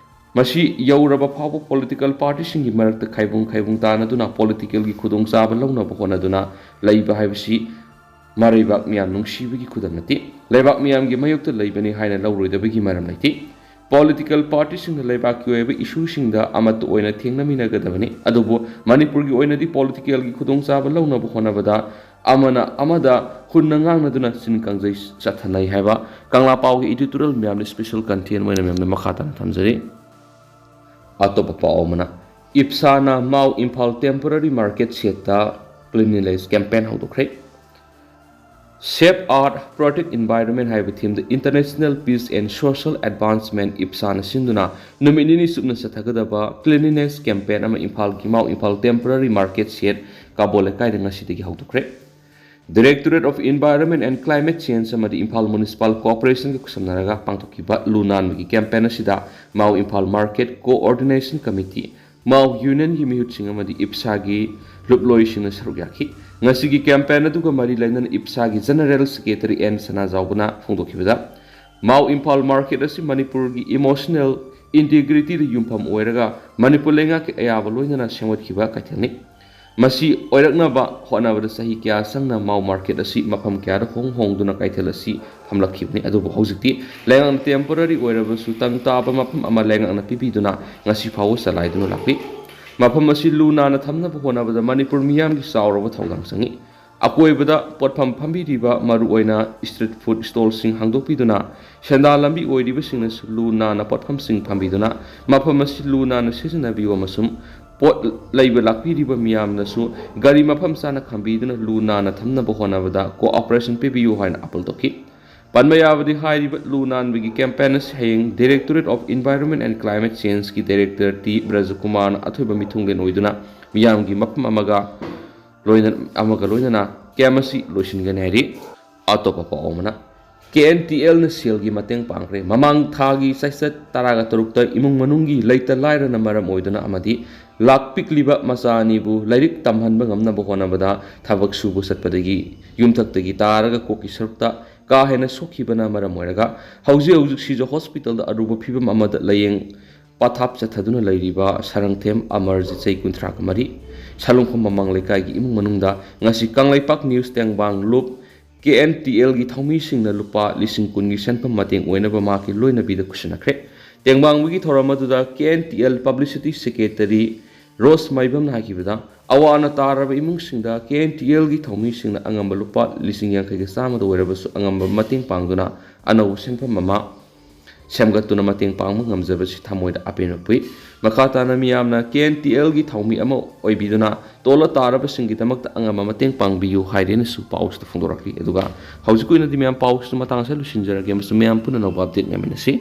ꯃꯁꯤ ꯌꯧꯔꯕ ꯐꯥꯎꯕ ꯄꯣꯂꯤꯇꯤꯀꯦꯜ ꯄꯥꯔꯇꯤꯁꯤꯡꯒꯤ ꯃꯔꯛꯇ ꯈꯥꯏꯕꯨꯡ ꯈꯥꯏꯕꯨꯡ ꯇꯥꯅꯗꯨꯅ ꯄꯣꯂꯤꯇꯤꯀꯦꯜꯒꯤ ꯈꯨꯗꯣꯡꯆꯥꯕ ꯂꯧꯅꯕ ꯍꯣꯠꯅꯗꯨꯅ ꯂꯩꯕ ꯍꯥꯏꯕꯁꯤ ꯃꯔꯩꯕꯥꯛ ꯃꯤꯌꯥꯝ ꯅꯨꯡꯁꯤꯕꯒꯤ ꯈꯨꯗꯝ ꯅꯠꯇꯦ꯫ ꯂꯩꯕꯥꯛ ꯃꯤꯌꯥꯝꯒꯤ ꯃꯥꯌꯣꯛꯇ ꯂꯩꯕꯅꯤ ꯍꯥꯏꯅ ꯂꯧꯔꯣꯏꯗꯕꯒꯤ ꯃꯔꯝ ꯂꯩꯇꯦ꯫ ꯄꯣꯂꯤꯇꯤꯀꯦꯜ ꯄꯥꯔꯇꯤꯁꯤꯡꯅ ꯂꯩꯕꯥꯛꯀꯤ ꯑꯣꯏꯕ ꯏꯁꯨꯁꯤꯡꯗ ꯑꯃꯠꯇ ꯑꯣꯏꯅ ꯊꯦꯡꯅꯃꯤꯟꯅꯒꯗꯕꯅꯤ꯫ ꯑꯗꯨꯕꯨ ꯃꯅꯤꯄꯨꯔꯒꯤ ꯑꯣꯏꯅꯗꯤ ꯄꯣꯂꯤꯇꯤꯀꯦꯜꯒꯤ ꯈꯨꯗꯣꯡꯆꯥꯕ ꯂꯧꯅꯕ ꯍꯣꯠꯅꯕꯗ ꯑꯃꯅ ꯑꯃꯗ ꯍꯨꯟꯅ ꯉꯥꯡꯅꯗꯨꯅ ꯆꯤꯟ ꯀꯥꯡꯖꯩ ꯆꯠꯊꯅꯩ ꯍꯥꯏꯕ ꯀꯪꯂꯥ ꯄꯥꯎꯒꯤ ꯏꯗꯤꯇꯣꯔꯤꯌꯦꯜ ꯃꯌꯥꯝꯅ ꯁ꯭ꯄꯦꯁꯦꯜ ꯀꯟꯇꯦꯟ ꯑꯣꯏꯅ ꯃꯌꯥꯝꯅ ꯃꯈꯥ ꯇꯥꯅ ꯊꯝꯖꯔꯤ꯫ ꯑꯇꯣꯞꯄ ꯄꯥꯎ ꯑꯃꯅ, ꯏꯞꯁꯥꯅ ꯃꯥꯎ ꯏꯝꯐꯥꯜ ꯇꯦꯝꯄꯣꯔꯔꯤ ꯃꯥꯔꯀꯦꯠ ꯁꯦꯠꯇ ꯀ꯭ꯂꯤꯟꯂꯤꯅꯦꯁ ꯀꯦꯝꯄꯦꯟ ꯍꯧꯗꯣꯛꯈ꯭ꯔꯦ꯫ Save Earth, Protect Environment ꯍꯥꯏꯕ themeꯗ International Peace and Social Advancement, ꯏꯞꯁꯥꯅ ꯁꯤꯟꯗꯨꯅ ꯅꯨꯃꯤꯠ ꯅꯤꯅꯤ ꯆꯨꯞꯅ ꯆꯠꯊꯒꯗꯕ cleanliness campaign ꯑꯃ ꯏꯝꯐꯥꯜꯒꯤ ꯃꯥꯎ ꯏꯝꯐꯥꯜ temporary market shed ꯀꯥꯕꯣ ꯂꯩꯀꯥꯏꯗ ꯉꯁꯤꯗꯒꯤ ꯍꯧꯗꯣꯛꯈ꯭ꯔꯦ꯫ Directorate of Environment and Climate Change ꯑꯃꯗꯤ ꯏꯝꯐꯥꯜ Municipal Corporationꯒ ꯈꯨꯠꯁꯝꯅꯔꯒ ꯄꯥꯡꯊꯣꯛꯈꯤꯕ ꯂꯨ ꯅꯥꯟꯕꯒꯤ campaign ꯑꯁꯤꯗ ꯃꯥꯎ ꯏꯝꯐꯥꯜ Market Coordination Committee, ꯃꯥꯎ Unionꯒꯤ ꯃꯤꯍꯨꯠꯁꯤꯡ ꯑꯃꯗꯤ ꯏꯞꯁꯥꯒꯤ ꯂꯨꯞꯂꯣꯏꯁꯤꯡꯅ ꯁꯔꯨꯛ ꯌꯥꯈꯤ꯫ ꯉꯁꯤꯒꯤ campaign ꯑꯗꯨꯒ ꯃꯔꯤ ꯂꯩꯅꯅ ꯏꯞꯁꯥꯒꯤ General Secretary ꯑꯦꯟ ꯁꯅꯥꯖꯥꯎꯕꯅ ꯐꯣꯡꯗꯣꯛꯈꯤꯕꯗ, ꯃꯥꯎ ꯏꯝꯐꯥꯜ market ꯑꯁꯤ ꯃꯅꯤꯄꯨꯔꯒꯤ emotional integrityꯗ ꯌꯨꯝꯐꯝ ꯑꯣꯏꯔꯒ ꯃꯅꯤꯄꯨꯔ ꯂꯩꯉꯥꯛꯀꯤ ꯑꯌꯥꯕ ꯂꯣꯏꯅꯅ ꯁꯦꯝꯒꯠꯈꯤꯕ ꯀꯩꯊꯦꯜꯅꯤ꯫ ꯃꯁꯤ ꯑꯣꯏꯔꯛꯅꯕ ꯍꯣꯠꯅꯕꯗ ꯆꯍꯤ ꯀꯌꯥ ꯆꯪꯅ ꯃꯥꯎ market ꯑꯁꯤ ꯃꯐꯝ ꯀꯌꯥꯗ ꯍꯣꯡ ꯍꯣꯡꯗꯨꯅ ꯀꯩꯊꯦꯜ ꯑꯁꯤ ꯐꯝꯂꯛꯈꯤꯕꯅꯤ꯫ ꯑꯗꯨꯕꯨ ꯍꯧꯖꯤꯛꯇꯤ ꯂꯩꯉꯥꯛꯅ temporary ꯑꯣꯏꯔꯕꯁꯨ ꯇꯪ ꯇꯥꯕ ꯃꯐꯝ ꯑꯃ ꯂꯩꯉꯥꯛꯅ ꯄꯤꯕꯤꯗꯨꯅ ꯉꯁꯤ ꯐꯥꯎꯕ ꯆꯂꯥꯏꯗꯨꯅ ꯂꯥꯛꯂꯤ꯫ ꯃꯐꯝ ꯑꯁꯤ ꯂꯨ ꯅꯥꯟꯅ ꯊꯝꯅꯕ ꯍꯣꯠꯅꯕꯗ ꯃꯅꯤꯄꯨꯔ ꯃꯤꯌꯥꯝꯒꯤ ꯆꯥꯎꯔꯕ ꯊꯧꯗꯥꯡ ꯆꯪꯏ꯫ ꯑꯀꯣꯏꯕꯗ ꯄꯣꯠꯐꯝ ꯐꯝꯕꯤꯔꯤꯕ, ꯃꯔꯨꯑꯣꯏꯅ street food stallꯁꯤꯡ ꯍꯥꯡꯗꯣꯛꯄꯤꯗꯨꯅ ꯁꯦꯟꯗꯥꯟ ꯂꯝꯕꯤ ꯑꯣꯏꯔꯤꯕꯁꯤꯡꯅꯁꯨ ꯂꯨ ꯅꯥꯟꯅ ꯄꯣꯠꯐꯝꯁꯤꯡ ꯐꯝꯕꯤꯗꯨꯅ ꯃꯐꯝ ꯑꯁꯤ ꯂꯨ ꯅꯥꯟꯅ ꯁꯤꯖꯤꯟꯅꯕꯤꯌꯨ ꯑꯃꯁꯨꯡ ꯄꯣꯠ ꯂꯩꯕ ꯂꯥꯛꯄꯤꯔꯤꯕ ꯃꯤꯌꯥꯝꯅꯁꯨ ꯒꯥꯔꯤ ꯃꯐꯝ ꯆꯥꯅ ꯈꯥꯝꯕꯤꯗꯨꯅ ꯂꯨ ꯅꯥꯟꯅ ꯊꯝꯅꯕ ꯍꯣꯠꯅꯕꯗ cooperation ꯄꯤꯕꯤꯌꯨ ꯍꯥꯏꯅ appeal ꯇꯧꯈꯤ꯫ ꯄꯟꯕ ꯌꯥꯕꯗꯤ, ꯍꯥꯏꯔꯤꯕ ꯂꯨ ꯅꯥꯟꯕꯒꯤ campaign ꯑꯁꯤ ꯍꯌꯦꯡ Directorate of Environment and Climate Changeꯀꯤ Director ꯇꯤ ꯕ꯭ꯔꯖꯀꯨꯃꯥꯔꯅ ꯑꯊꯣꯏꯕ ꯃꯤꯊꯨꯡꯂꯦꯟ ꯑꯣꯏꯗꯨꯅ ꯃꯤꯌꯥꯝꯒꯤ ꯃꯐꯝ ꯑꯃꯒ ꯂꯣꯏꯅ-, ꯑꯃꯒ ꯂꯣꯏꯅꯅ camp ꯑꯁꯤ ꯂꯣꯏꯁꯤꯟꯒꯅꯤ ꯍꯥꯏꯔꯤ꯫ ꯑꯇꯣꯞꯄ ꯄꯥꯎ ꯑꯃꯅ, KNTLꯅ ꯁꯦꯜꯒꯤ ꯃꯇꯦꯡ ꯄꯥꯡꯈ꯭ꯔꯦ꯫ ꯃꯃꯥꯡ ꯊꯥꯒꯤ ꯆꯩꯆꯠ ꯇꯔꯥꯒ ꯇꯔꯨꯛꯇ ꯏꯃꯨꯡ ꯃꯅꯨꯡꯒꯤ ꯂꯩꯇ ꯂꯥꯏꯔꯅ ꯃꯔꯝ ꯑꯣꯏꯗꯨꯅ ꯑꯃꯗꯤ ꯂꯥꯛ ꯄꯤꯛꯂꯤꯕ ꯃꯆꯥ ꯑꯅꯤꯕꯨ ꯂꯥꯏꯔꯤꯛ ꯇꯝꯍꯟꯕ ꯉꯝꯅꯕ ꯍꯣꯠꯅꯕꯗ ꯊꯕꯛ ꯁꯨꯕ ꯆꯠꯄꯗꯒꯤ ꯌꯨꯝꯊꯛꯇꯒꯤ ꯇꯥꯔꯒ ꯀꯣꯛꯀꯤ ꯁꯔꯨꯛꯇ ꯀꯥ ꯍꯦꯟꯅ ꯁꯣꯛꯈꯤꯕꯅ ꯃꯔꯝ ꯑꯣꯏꯔꯒ ꯍꯧꯖꯤꯛ ꯍꯧꯖꯤꯛ ꯁꯤꯖ hospitalꯗ ꯑꯔꯨꯕ ꯐꯤꯕꯝ ꯑꯃꯗ ꯂꯥꯌꯦꯡ ꯄꯊꯥꯞ ꯆꯠꯊꯗꯨꯅ ꯂꯩꯔꯤꯕ ꯁꯔꯪꯊꯦꯝ ꯑꯃꯔꯖꯤꯠ, ꯆꯍꯤ ꯀꯨꯟꯊ꯭ꯔꯥꯒ ꯃꯔꯤ, ꯁꯥꯂꯨꯡꯐꯝ ꯃꯃꯥꯡ ꯂꯩꯀꯥꯏꯒꯤ ꯏꯃꯨꯡ ꯃꯅꯨꯡꯗ ꯉꯁꯤ ꯀꯪꯂꯩꯄꯥꯛ news ꯇꯦꯡꯕꯥꯡ ꯂꯨꯞ KNTLꯒꯤ ꯊꯧꯃꯤꯁꯤꯡꯅ ꯂꯨꯄꯥ ꯂꯤꯁꯤꯡ ꯀꯨꯟꯒꯤ ꯁꯦꯟꯐꯝ ꯃꯇꯦꯡ ꯑꯣꯏꯅꯕ ꯃꯍꯥꯛꯀꯤ ꯂꯣꯏꯅꯕꯤꯗ ꯈꯨꯠꯁꯤꯟꯅꯈ꯭ꯔꯦ꯫ ꯇꯦꯡꯕꯥꯡꯕꯒꯤ ꯊꯧꯔꯝ ꯑꯗꯨꯗ KNTL publicity secretary ꯔꯣꯁ ꯃꯥꯏꯕꯝꯅ ꯍꯥꯏꯈꯤꯕꯗ, ꯑꯋꯥ ꯑꯅꯥ ꯇꯥꯔꯕ ꯏꯃꯨꯡꯁꯤꯡꯗ KNTLꯒꯤ ꯊꯧꯃꯤꯁꯤꯡꯅ ꯑꯉꯝꯕ ꯂꯨꯄꯥ ꯂꯤꯁꯤꯡ ꯌꯥꯡꯈꯩꯒ ꯆꯥꯝꯃꯗ ꯑꯣꯏꯔꯕꯁꯨ ꯑꯉꯝꯕ ꯃꯇꯦꯡ ꯄꯥꯡꯗꯨꯅ ꯑꯅꯧꯕ ꯁꯦꯟꯐꯝ ꯑꯃ ꯁꯦꯝꯒꯠꯇꯨꯅ ꯃꯇꯦꯡ ꯄꯥꯡꯕ ꯉꯝꯖꯕꯁꯤ ꯊꯃꯣꯏꯗ ꯑꯄꯦꯟꯕ ꯄꯣꯛꯏ꯫ ꯃꯈꯥ ꯇꯥꯅ ꯃꯤꯌꯥꯝꯅ ꯀꯦ ꯑꯦꯟ ꯇꯤ ꯑꯦꯜꯒꯤ ꯊꯧꯃꯤ ꯑꯃ ꯑꯣꯏꯕꯤꯗꯨꯅ ꯇꯣꯜꯂ ꯇꯥꯔꯕꯁꯤꯡꯒꯤꯗꯃꯛꯇ ꯑꯉꯝꯕ ꯃꯇꯦꯡ ꯄꯥꯡꯕꯤꯌꯨ ꯍꯥꯏꯗꯨꯅꯁꯨ ꯄꯥꯎꯁꯤꯗ ꯐꯣꯡꯗꯣꯔꯛꯂꯤ꯫ ꯑꯗꯨꯒ ꯍꯧꯖꯤꯛꯀꯤ ꯑꯣꯏꯅꯗꯤ ꯃꯌꯥꯝ ꯄꯥꯎꯁꯤꯗ ꯃꯇꯥꯡ ꯑꯁꯤꯗ ꯂꯣꯏꯁꯤꯟꯖꯔꯒꯦ ꯑꯃꯁꯨꯡ ꯃꯌꯥꯝ ꯄꯨꯟꯅ ꯑꯅꯧꯕ ꯑꯞꯗꯦꯠ ꯉꯥꯏꯃꯤꯟꯅꯁꯤ꯫